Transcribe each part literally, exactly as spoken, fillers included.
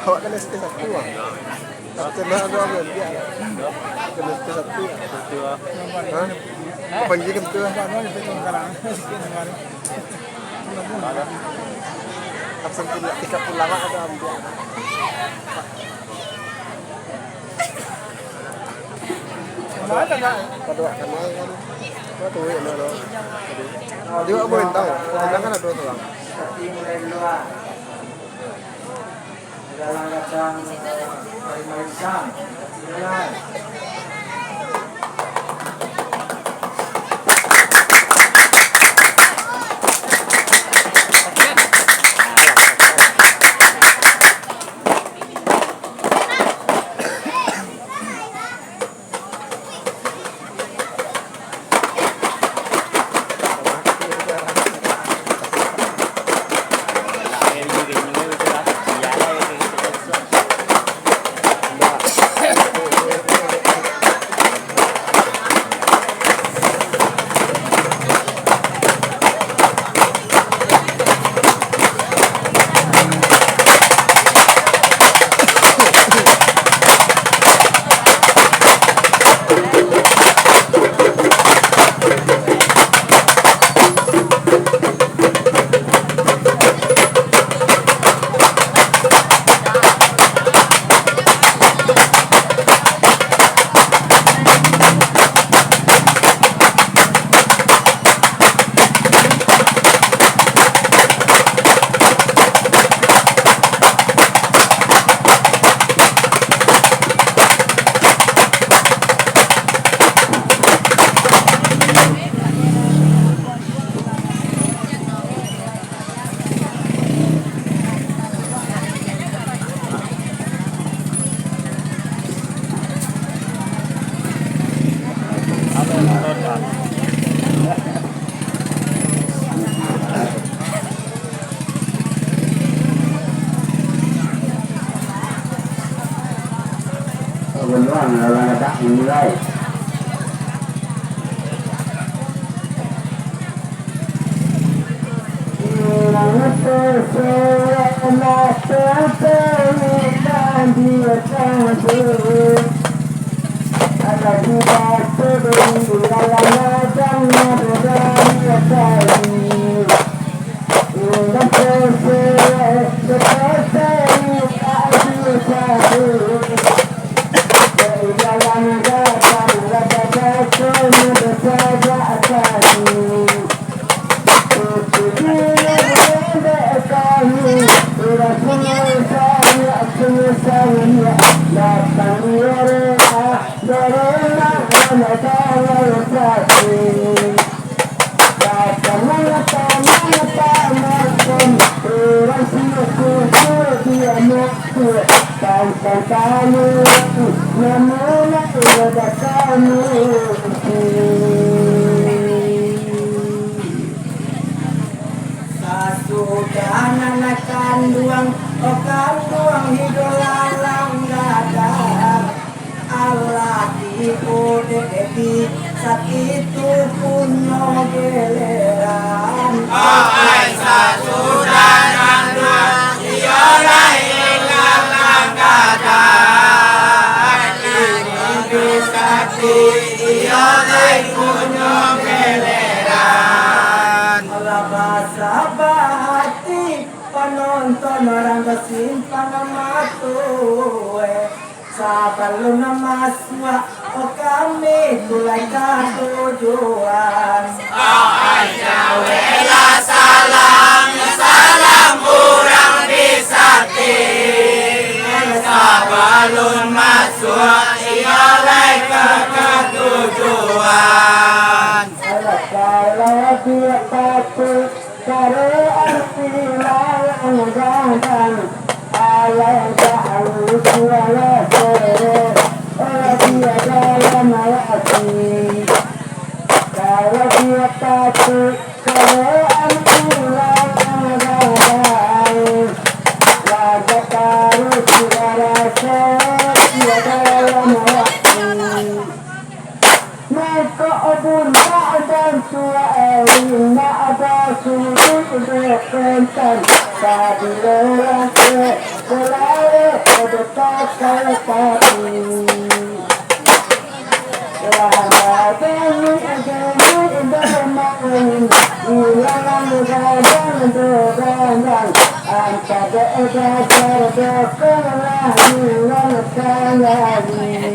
Awak kan S T satu, ah. Tapi kena ada ambil dia. Kena S T satu, ah. Hah? Panggil kan tu, ah. Langsung pulang, tinggal pulang, ah, ada ambil. Kaduak kanai kan. Kaduak tuik mah tu. Kaduak boleh tahu. Kadang kan ada tu lah. Benuang, orang datang mulai. Sasudah nan kanduang, oh kanduang hidup lalang gadang. Alah di odeh di sati tu punyo geleran. Ai sasudah nan iyo lai tinggalan kata. Ai di sati iyo lai punyo geleran. Alah basabah hati panonton urang basimpang mato, eh. Sabalun masuak, oh, kami tu lai ka tujuan. Ai, jawelah salam, salam urang di sati. Sabalun masuak, iyo lai ka, ka tujuan. Alah, kalau dia patuik, Karo arti lalang gadang, alah baalu suara sere, oh dia dalam hati. Kalau dia patuik, karo arti lalang gadang, laga taruih suara sere, dia dalam hati. Kok buntak dan tuak, indak basuduik doh kontan, sabilo langkek, balalek doh pakai tapi. Lah bangik-bangik doh main, ilang gadang doh gadang, ampek doh dasar doh kalah ilang kanyari.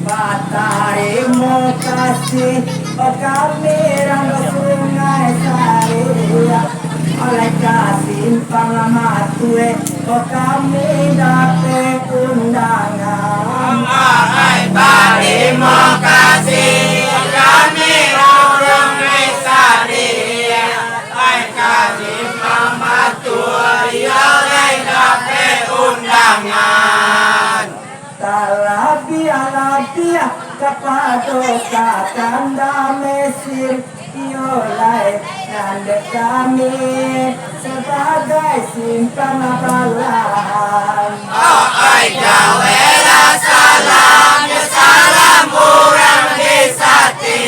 Batarimo kasih, oh kami rando Sungai Sariak, oleh ka Simpang Matue, oh kami dapek undangan. Ai tarimo kasih, oh kami rando Sungai Sariak, ai ka Simpang Matue, iyo lai dapek undangan. Talabiah-labiah kapado kakanda Mesir, iyo lai nan dek kami sabagai simpang balahan. Ai jawelah salam, salam urang di Sati,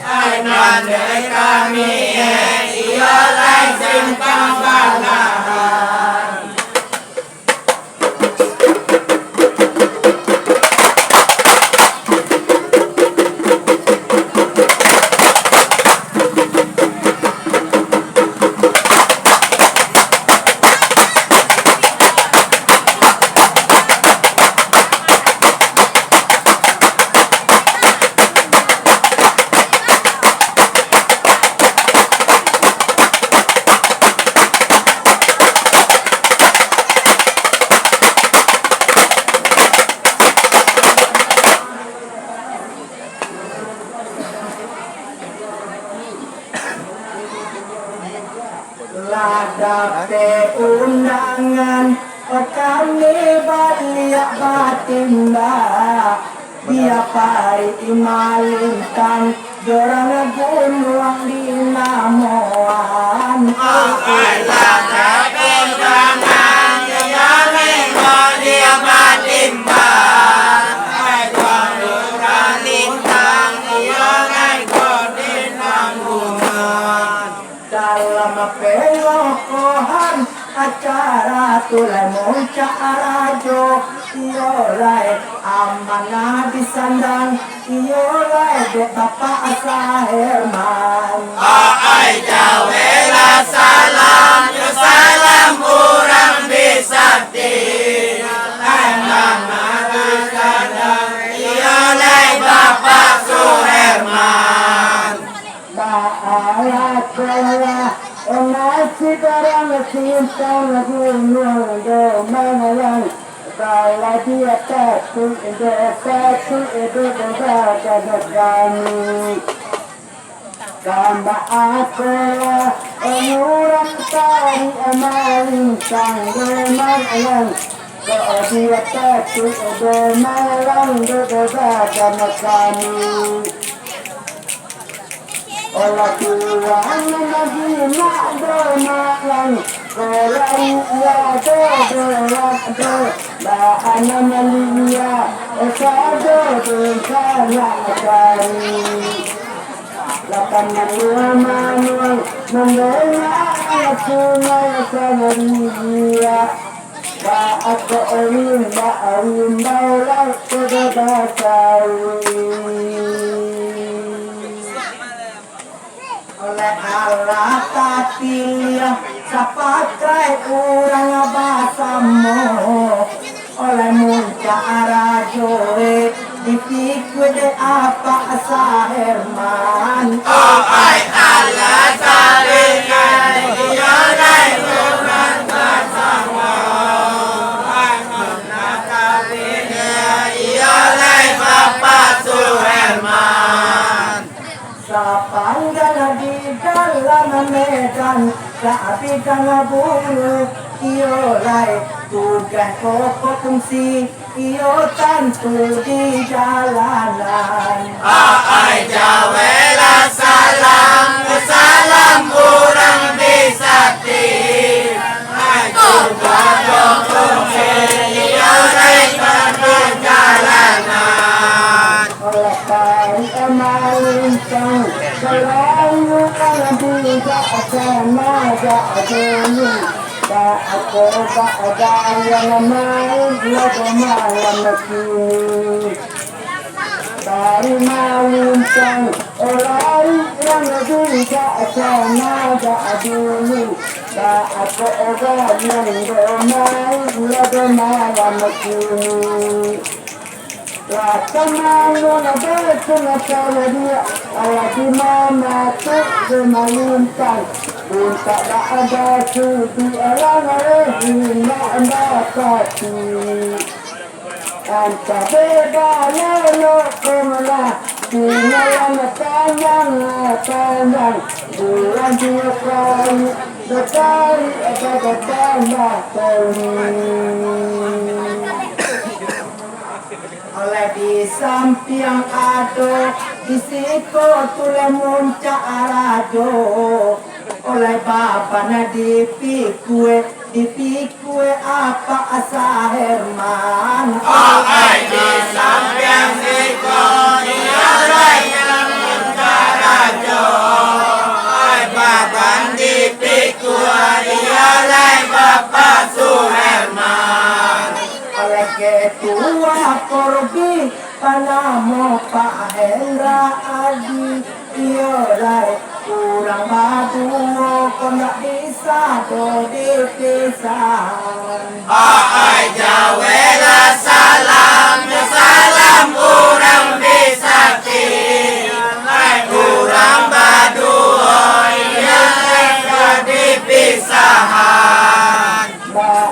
ai nan dek kami, iyo lai simpang balahan. Lah dapek undangan, kami baliak batimba. Bia parik malintang, jorang gunuang dinamoan. Ai lah dapek undangan, kami baliak batimba. Ai jorang lintang, jorang gunuang dinamoan. Dalam pangokohan acara tu lai muncak rajo, iyo lai amanah disandang, iyo lai dek Bapak Saherman. Ai jawelah salam, salam urang di Sati, amanah disandang, iyo lai Bapak Suherman. Baalah kolah, nasib urang Simpang Gunuang Domalang, balabiah patuik, patuik, badan kami. Kama akolah urang parik malintang Domalang, kok bia patuik Domalang, badan kami. Olah tuan nan jinak Domalang, kolai iya do, doak do, baa nan malia, sajo dengkanak kami. Lapan manuang-manuang, mandonga Sungai Sariak. Baa kok rimbak-rimbau lai kado basawik. Oleh Allah tapiliah sapakai urang basamo. Oleh muncak rajo e, dipikua dek Apak Saherman. Oh ai Allah, saringai iyo lai urang basamo. Ai Allah, saringai iyo lai Bapak Suherman. Sapanggang di dalam medan, ka bidang bulu, iyo lai tugas pokok fungsi, iyo tantu di jalanan. Ai jawelah salam, salam urang di Sati, ai tugas pokok fungsi, iyo lai tantu di jalanan. Kalau kan tidak sama tak dulu, tak apa tak ada yang main lado malam kini. Dari malintang, oh, lari yang tidak sama tak dulu, tak apa tak yang main lado malam kini. Lah, kamano lah baco lah salah dia, alah di mamatuk jo malintang, mintak dak ada sudi alah ngaleh indak dapati. Antah bebalo lo komalah, tinggalan tanjang, tanjang, bulan dio kali, batari, batambah toli. Oleh di sampiang ado, di siko tu lah muncak rajo. Oleh baban dipikue, dipikue apak Asa Herman. Ai, di sampiang siko, iyo lai nan muncak rajo. Ai, baban dipikue, iyo lai Bapak Suherman. Oleh ketua Korbi, banamo Pak Hendra Adi, iyo lai urang baduo, ko ndak bisa doh dipisahan. Ai, jauahlah salam, salam urang Bisati. Ai, urang baduo, iyo lai ndak dipisahan. Baa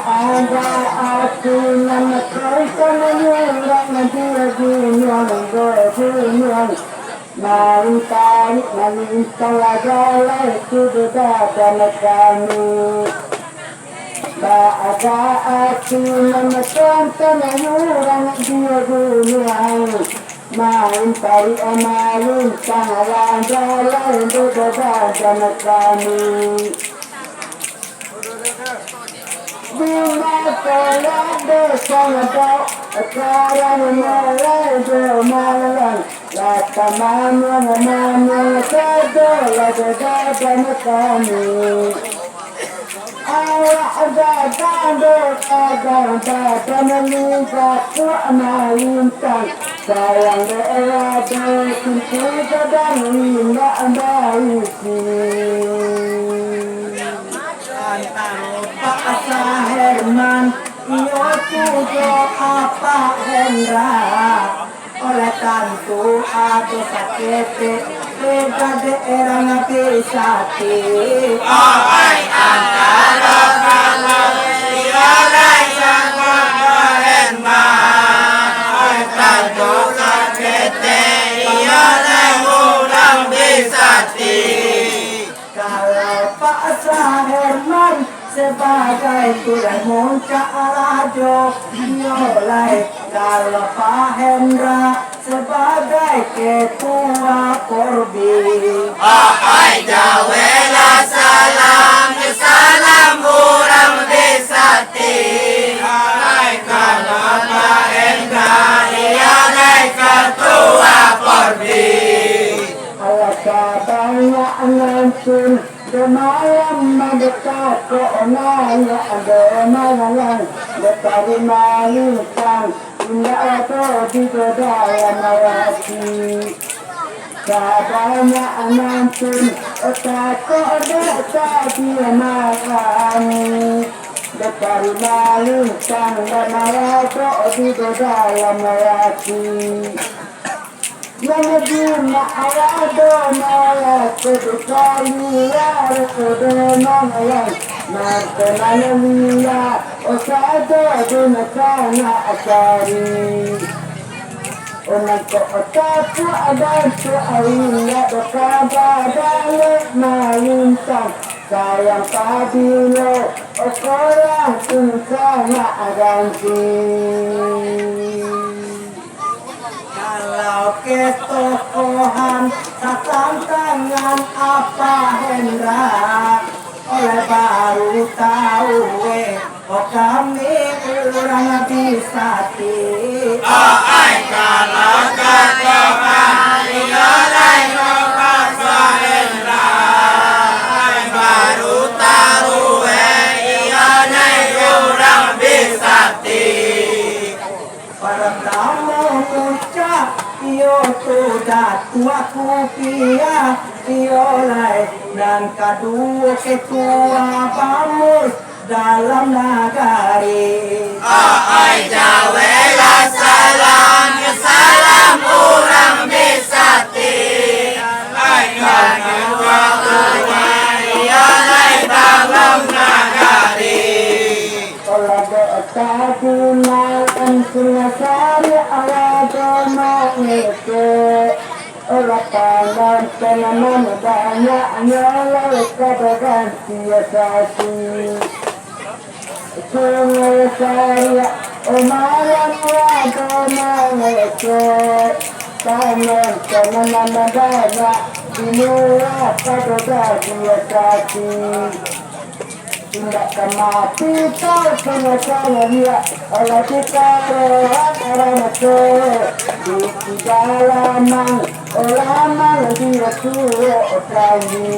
ati nan kau ka manyuruah di gunuang, di gunuang. Main tarik, main tawagalai, tu beda sama kami. Baa ati nan kau ka manyuruah di gunuang. Main tarik, main tawagalai, tu beda sama kami. Bina kolak desa ngadau, acara mulai jo malam. Lata manuang, manuang sado, lado dadan kami. Awak dadan do, dadan, dadan liga kuak malintang. Sayang do, ado pintu dadan indak baisi. Antaro Pak Asa Herman, iyo tu jo Apak Hendra, oleh tantu ado saketek beda dek urang Bisati. Ai, antaro kamu, iyo lai Apak Herman, ai, tantu saketek, iyo lai urang Bisati. Kalau Pak Asa Herman sabagai tulang muncak rajo, iyo lai. Kalau Pak Hendra sabagai ketua Korbi. Ai, jauahlah salam, salam urang Bisati. Ai, kalau Pak Hendra, iyo lai ketua Korbi. Alah sabanyak ngantun, bamalam mandeka ko nanya bamalam, batari malintang, indak ado di dalam ati. Sabanyak ngantun, tako dek tadi malam, batari malintang, indak ado di dalam ati. Manajima awak do malah, keduka liar kudo malah, mangko manulia, osado dunsanak cari. Onang ko otapu adan tu awinda do kada dalek malintang, sayang pabilo okolah dunsanak ganti. Kalau ketokohan satantangan Apa Hendra, oleh baru tahu, eh, oh kami urang Bisati. Oh, ai, kalau ketokohan, iyo lai, oh, Iyo tu Datuak Kupiah, iyo lai nan kaduo ketua bamus dalam nagari. Ai jawelah salam, salam urang Bisati. Ai kaduo urang, iyo lai dalam nagari. Olah dek tadi malam Singosari awak mangecek. Olah panonton nan banyak nyo lai ka baganti sasi. Singosari, o malam awak mangecek. Panonton nan banyak di lua ka baganti sasi. Indak ka mati tau punyo caliak, alah ditaruahan urang tu. Di dalamang, ulamang di suok kami.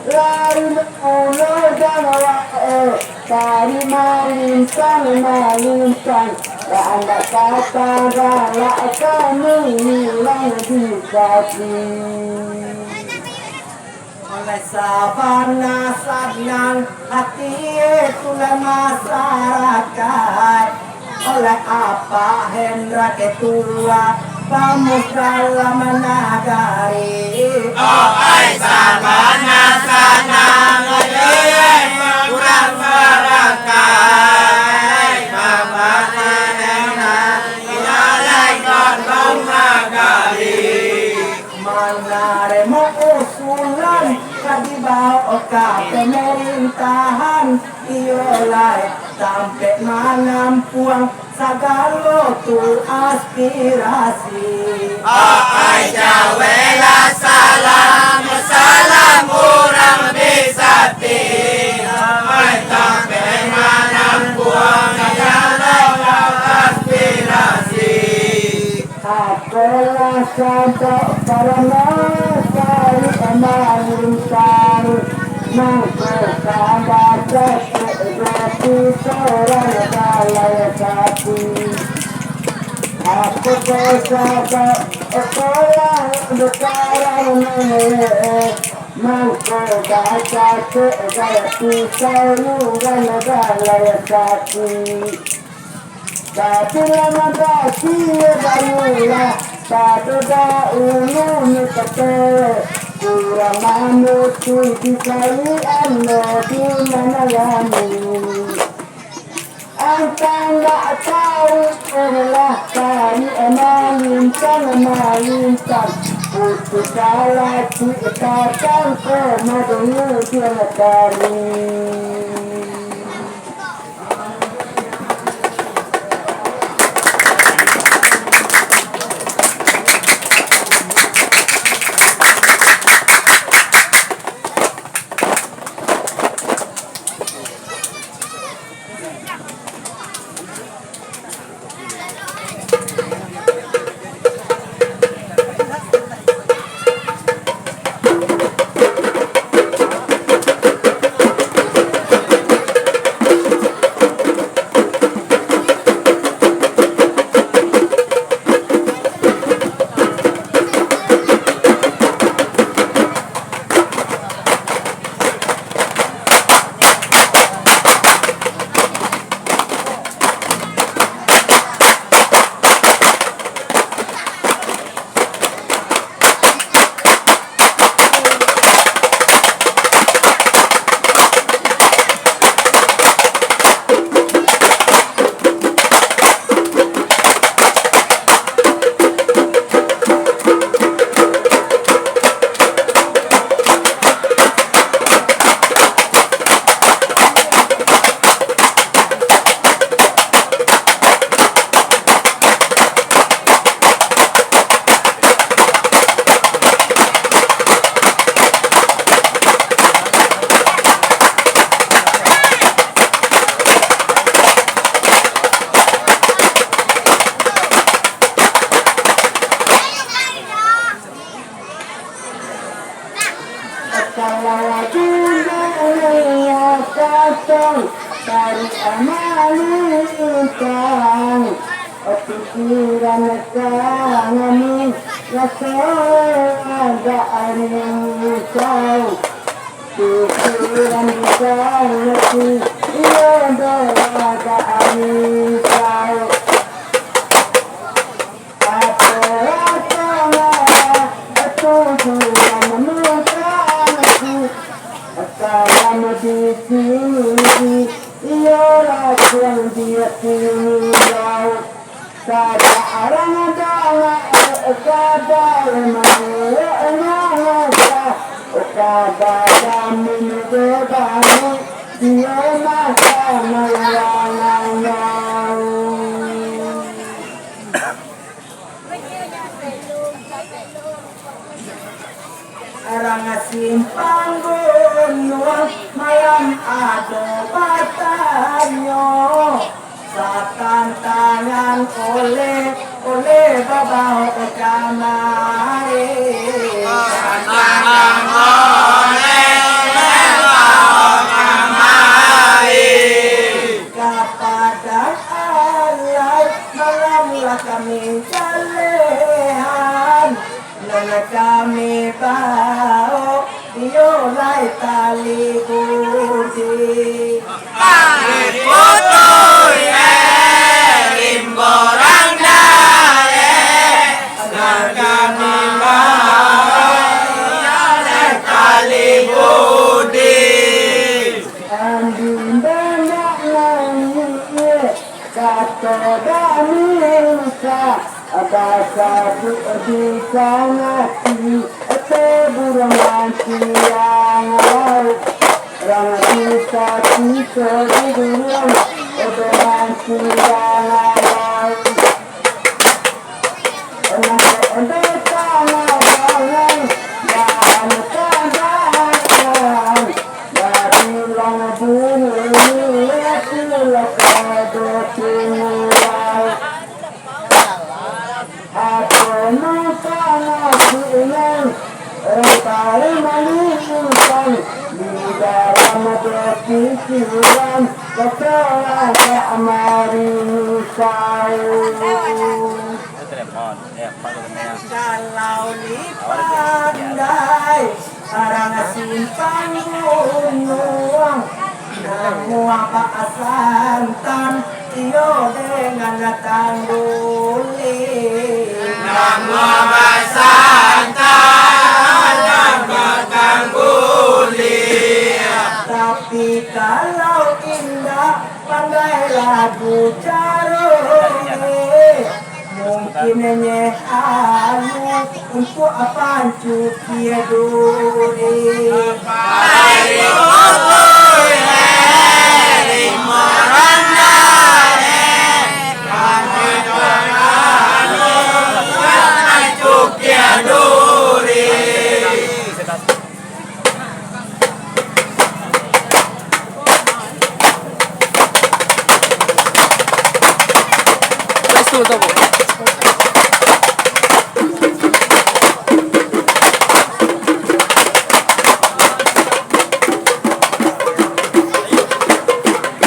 Lain pulo jan wae, tari malintang, malintang, lah andak kata galak kami hilang di kaki. Oleh sabana sanang hati itulah masyarakat. Oleh Apak Hendra ketua bamus dalam nagari. Oh ai sabana sanang hati urang masyarakat. Sabana sanang hati urang masyarakat. Manarimo usulan ka dibaok ka pamarintahan, iyo lai tampek manampuang sagalo tu aspirasi. Ai jawelah salam, salam urang Bisati. Ai tampek manampuang sagalo aspirasi. Apolah sabab karano tari malintang, mangko ka bacatek dek surang balai sapi. Apolah sabab apolah karano mangko ka bacatek dek surang balai sapi. Tapi lah mambaki bayulah, pado daulu ni pete, kurang manutuik di kali ano di manalami. Antang nak tahu adalah kami malintang, malintang, putus salah di ikatan ko madulu di kami. Kalau aku ndak lihat datang dari amal intang. Pikiran kami raso agak risau. Pikiran di dalam hati, iyo doh agak risau. Apo-apo lah tujuan muka aku, dalam di sini, iyo lah tujuan di hati. Sajarang danga kaba manuruiknyo muka, kaba kami mudo bani, iyo maka malangan. Urang Simpang Gunuang malam ado batanyo, satantangan oleh, oleh babao kamari. Satantangan oleh, oleh babao kamari. Ka Padang Alai malam lah kami jalehan. Nan kami bao, iyo lai tali budi. Tali budi, eh, rimbo randang, eh. Nan kami bao, iyo lai tali budi. Andi banyak nangih, eh. Kato Damiusa, basabuik di sangati, ete buruang manciang laut. Rang bisa tiso di guruang, ete manciang laut. Nak ende tanah bangang, dan tanah bangang, babilang bunyi, itulah kado tinggal. Apo mukana si inang, eh, pari malingkang, di dalam pikiran, kotoran tak marinisau. Kalau dipandai, urang Simpang Gunuang, namuah bak santan, iyo dengan tangguli. Namuah bak santan, namuah tangguli. Tapi kalau indak, pandai lagu caroi, mungkin nyo anu untuak pancukia duri.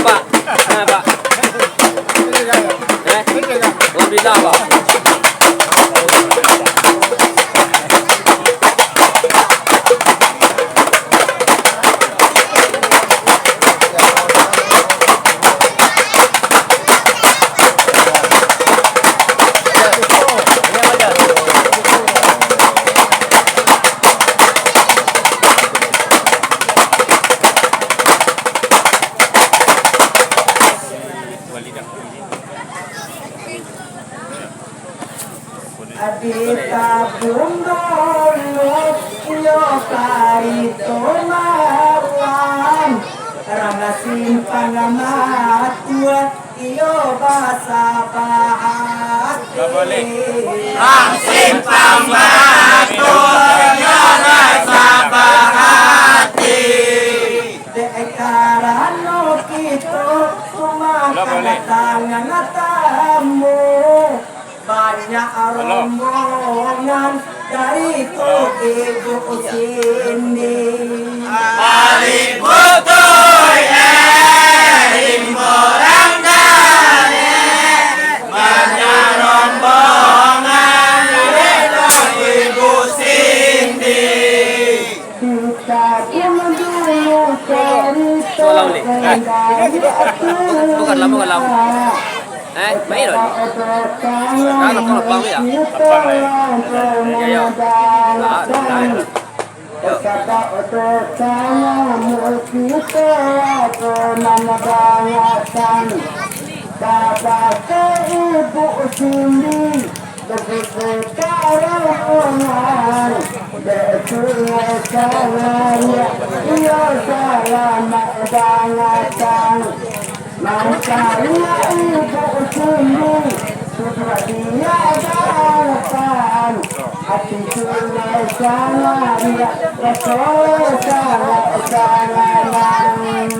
Pak, nah, Pak. Eh? Alhamdulillah, Pak. Ditabung dulu, iyo karito malam, rang Simpang Matua, iyo basabah hati. Rang Simpang Matua, iyo basabah hati. Dek karano kito rumah kadatangan tamu, banyak rombongan dari tu ibu sini. Ari butuh, eh, rimbo randang, eh, banyak Bukan lama, bukan lama. Eh, baik lah ni. Dah lapang, lapang ya? Lapang lah ya. Ya, ya. Nah, nah. Yo. Sabab dosa kito ado nan banyak. Kabake ibu Cindy, begitu karombongan, dek Sungai Sangariak, iyo salamat datang. Mancaliak ibu Cindy, duduak di dapan, ati Sungai Sangariak, raso sangaik sanang.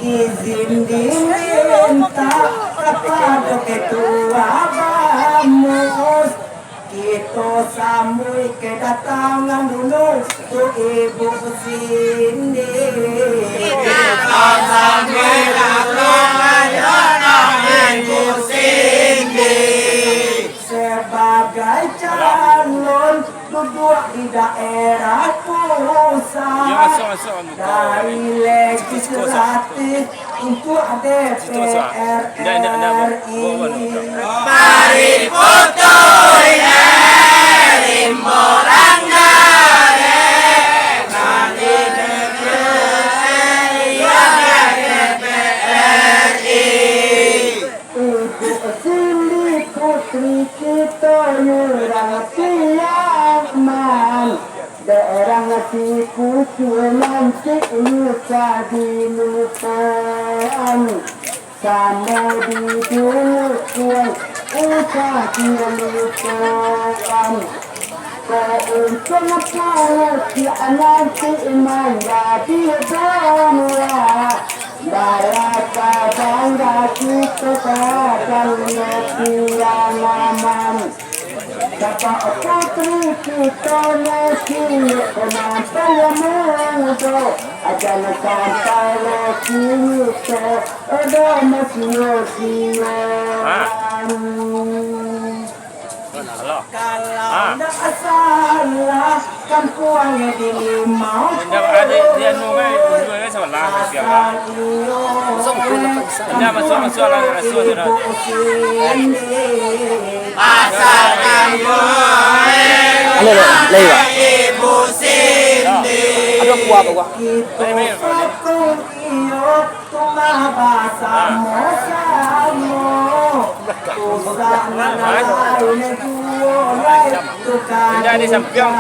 Izin dimintak kapado Ketua Bamus, kito sambuik kedatangan dulu tu Ibu Cindy. Kito sambuik dulu Ibu Cindy. Sabagai calon duduak di daerah pusat, dari legislatif untuak D P R RI. Mari foto, eh, rimbo rangga, eh, dari D P R RI. Ibu Cindy putri kito urang Piaman, dek urang si kucu nanti usah dilupoan. Samo di dukun usah dilupoan. Kok untuang pangatian nanti manjadi buah. Baraka bangga kito ka dalam Piaman. Sabab putri kito masih penampilan mudo, jan sampai lo kito ado masio-sioan. Kalau ndak salah, kampuang di Limau Puluah. Dia, dia, dia anu kan, anu kan sebelah, siapa? Dia masuk, masuk lah, masuk sudah. Ada, ada, lagi, Pak? Ada kuah apa, kuah? Baik, baik, baik. Tumah basamo-samo, usah nan lain juo lai tukang. Indak di sampiang,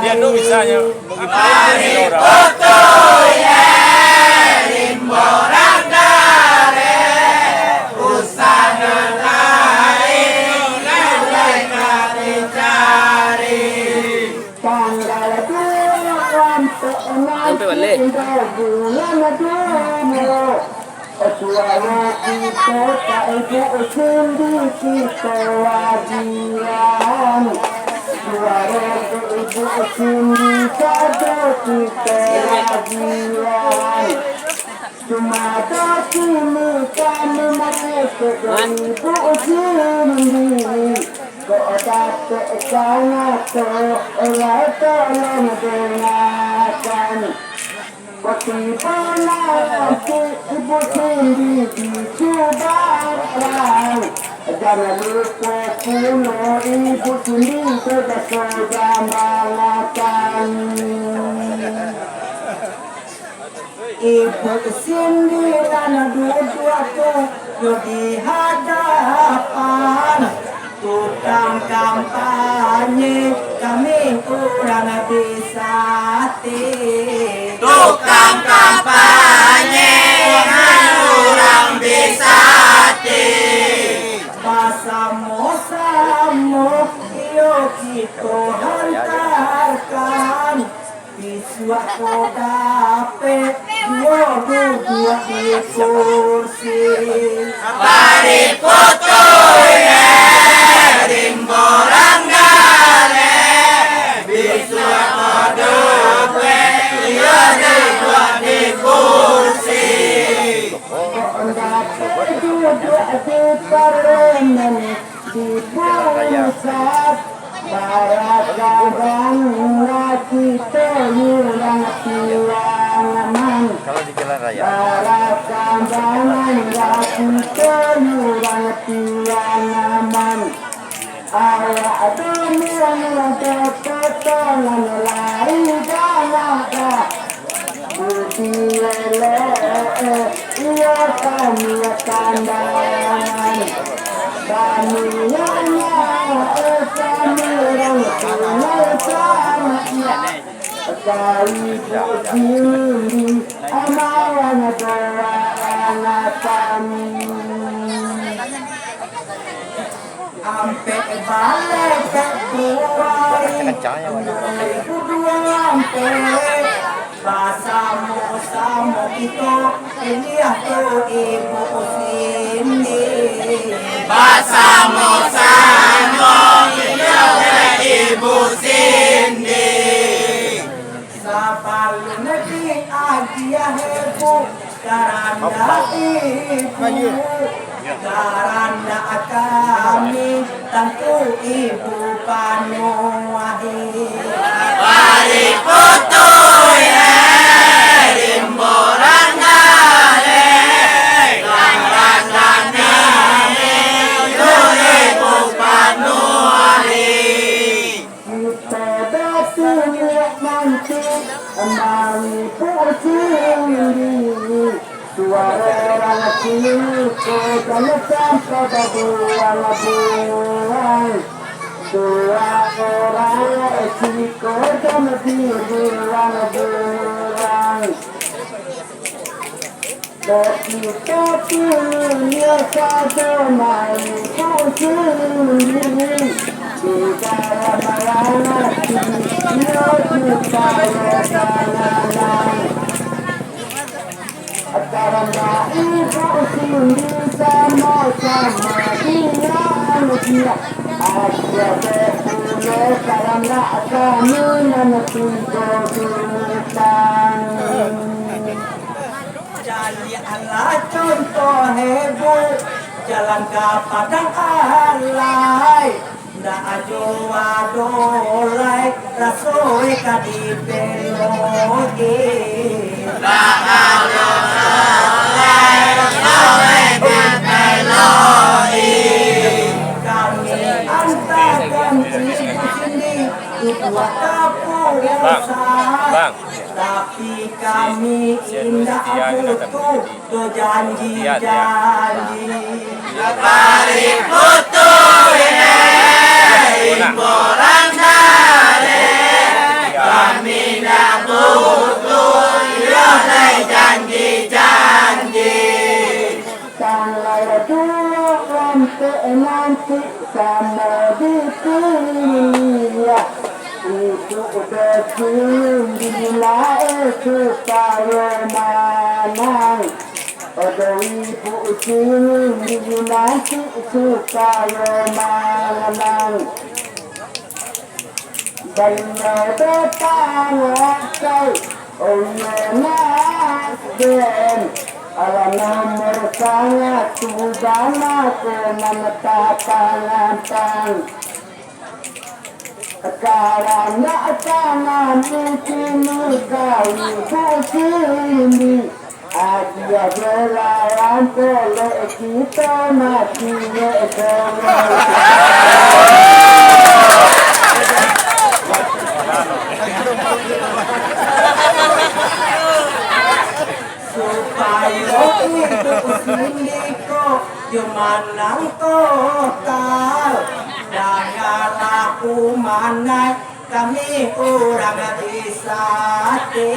dia tu bisanya. Mari foto, ya, rimbo rangga, usah nan lain juo lai dicari. Tanggal duo ampek enam bulan duo. Suaro kito ka Ibu Cindy kito agiahan. Suaro ka Ibu Cindy sado kito agiahan. Cuma kini kami marequest dari Ibu Cindy, kok dapek sangat tu, lai tolong dengarkan. Kok tibo nanti Ibu Cindy di Subarang, jan lupo pulo Ibu Cindy tu baso jambalakan. Ibu Cindy nan duduak tu yo di hadapan. Tukang kampanye kami urang Bisate. Tukang kampanye urang Bisate. Basamo-samo iyo kito hantarkan. Bisuak ko dapek juo duduak di kursi. Bariputuih rimbo ranggaleh, bisuak ko dapek juo duduak di kursi. Kok dapek duduak di parlemen, di pusat, barakah bangga kito urang Piaman. Kalau di jalan raya. Barakambangan batu sayuran tianaman. Awak domiang rado potongan lari bangada. Budi elok, iyo kami kandangan. Kami nyanyi, kami rangkung sama. Kawi budi amalan doa angatan. Ampek baleh Februari dua ribu dua ampek, basamo-samo kito piliah tu Ibu Cindy. Basamo-samo kito piliah tu Ibu Cindy. Sabalun diagiah Ibu, karandak Ibu, karandak kami, tantu Ibu panuahi. Bari putuih, rimbo randah, karandak kami, tantu Ibu panuahi. Kito datang nanti, mari putuih. Dua orang siko, jangan sampai babuang-buang. Dua orang siko, jangan dibuang-buang. Tapi-tapi nyo sajo maiku sendiri, di dalam ati nyo supayo tanang. Karano ibu sendiri samo-samo diam diam, aja bapulo karano kami nan tigo bintang. Caliaklah contoh ibu, jalan ka Padang Alai, ndak ajo ado lai, raso ka dipeloi. Ndak ajo lai, raso ka dipeloi. Kami antakan ibu sini, ibu ka pulang. Bang, bang. Tapi kami indak butuh tu janji-janji. Bari putuih, imbau randah, kami indak butuh iyo lai janji-janji. Tanggal duo ampek nanti samo dipiliah, ibu doh cindin lai supayo manang. Odo ibu cindin nanti supayo manang. Baliau batangatai, oyo Nasdem, alah nomor sangatu bana ko nan tatangampang. Karano tangan kini kawi pusing. Agiah berawan kolek kito mati esok. Supayo iduik sindiko, yo manang total. Dangalah umanai, kami urang Bisati.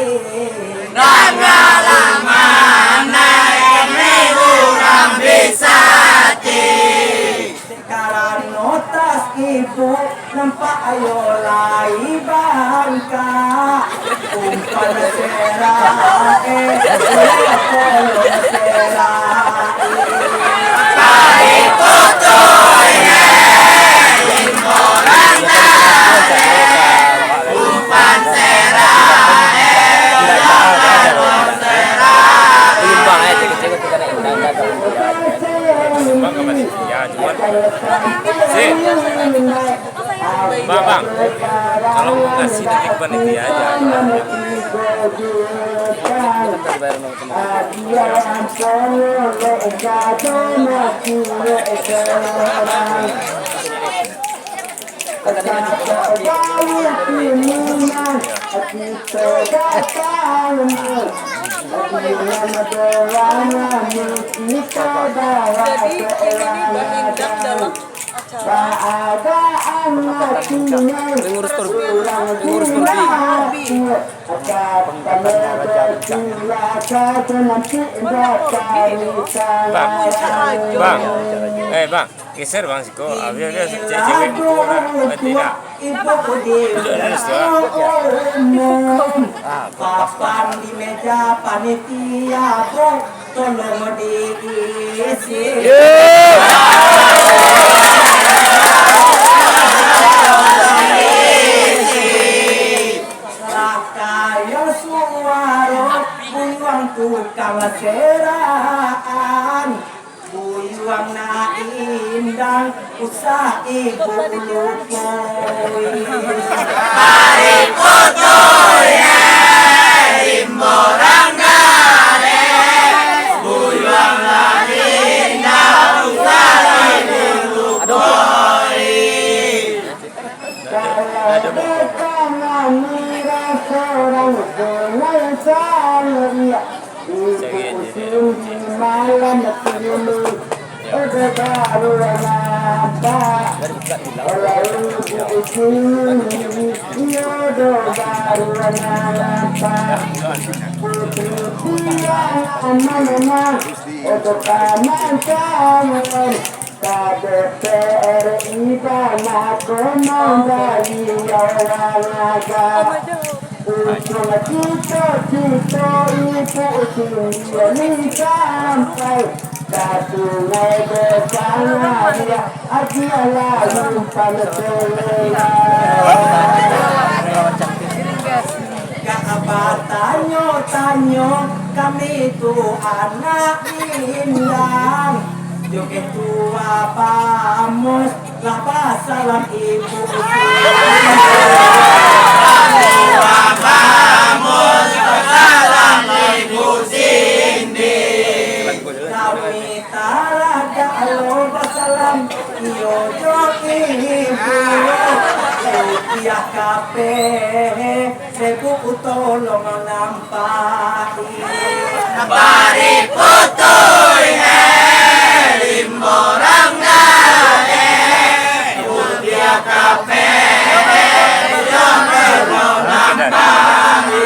Dangalah manai, kami urang Bisati. Karano tas ibu nampak ayo lai bangka. Umpan serae, iyo kolong serae. Tali putuih, limbo rantai. Umpan serae, iyo kolong serae. Sumbang ka panitia, cuman, sih. Bang, bang, kalau mau kasih dari panitia aja. Jadi, ini Bang Endang dalam acara. Ngurus Torbi. Ngurus Torbi. Bang. Bang. Eh, Bang. Geser, Bang, siko. Habis, habis. Cewek-cewek. Berhenti, nak. Duduk dulu, situ, ah. Papan di meja panitia, Bang. Tolong diisi. Lah kayo suaro buyuang tukang seraan, buyuang nan indah usah ibu lupoi. K D P R I bana ko mambali urang aja. Untuang cito-cito ibu sendiri sampai ka Sungai Besang, agiah lalu panas selera. Ka batanyo-tanyo kami tu anak Minang. Jo ketua Bamus, lah basalam ibu. Ketua Bamus, basalam ibu Cindy. Kami taragak lo basalam, iyo jo ibu. Rupiah kapeh. Sebu tolong nampai. Bari putuih, eh, limborang ngaleh, putiah kapeh, tolong nampai.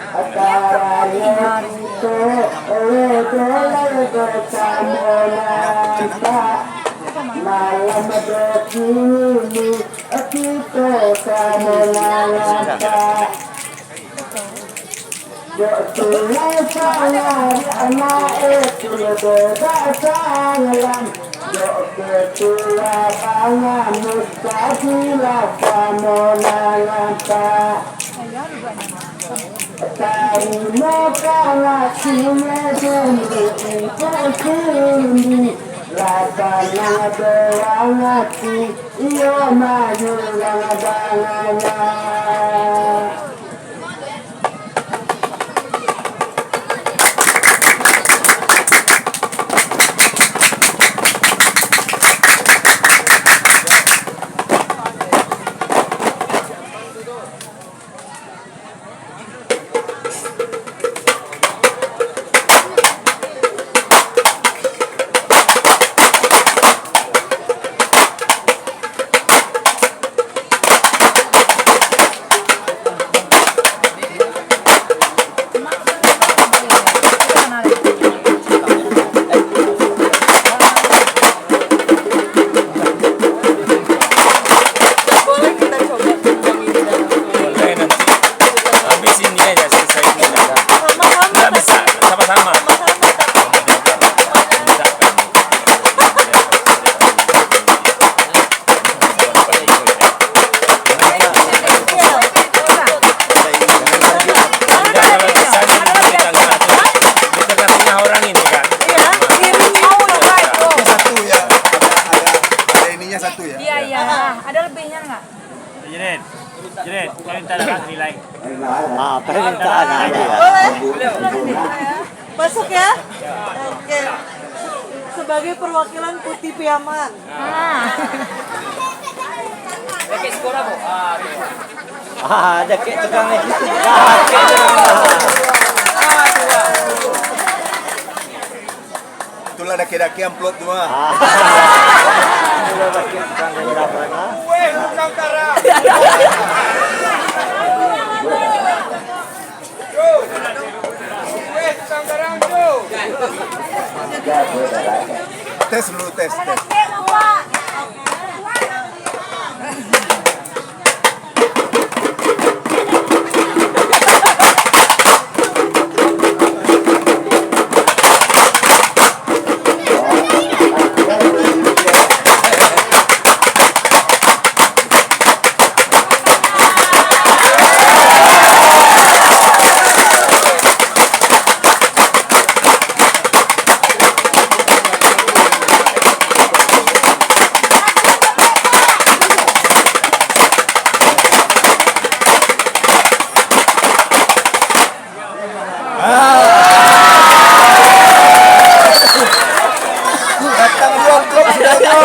Acaranya kito, eh, dolai basamo nampak. Malam do kini, kito samo nampak. Dok tulai sangari anak itu do datang lam. Dok ketua bangamus, jadilah samo nampak. Tarimo kasih dulu Ibu Cindy, lah sanang doa hati, iyo mayulang dangannyo. Ah, permintaan aja. Masuk ya? Oke. Sebagai perwakilan Putih Piaman. Ah, ada kek tukang ni. Ah, kek tukang. Itulah dakek-dakek amplop tu mah. Ah. Itulah dakek tukang ni, ah. Tes dulu, tes, tes. Datang dua amplop sudah tu.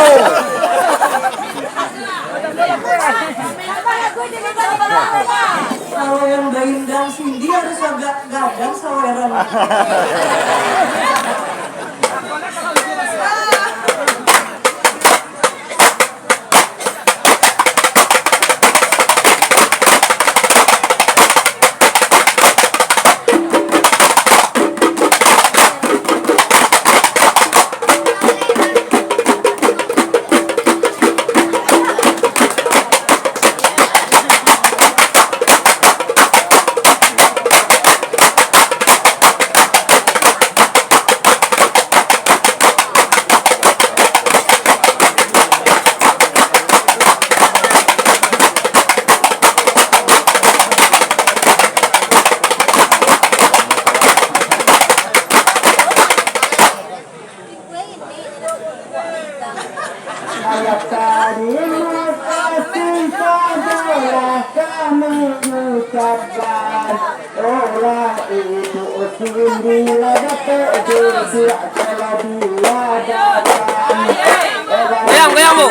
Kalau yang main dangdut sendiri harus agak gadang saweran. Tarimo kasih padolah kami ucapkan. Olah itu sendiri lah Datuk Duduk telah diadakan. Goyang, goyang, Bu.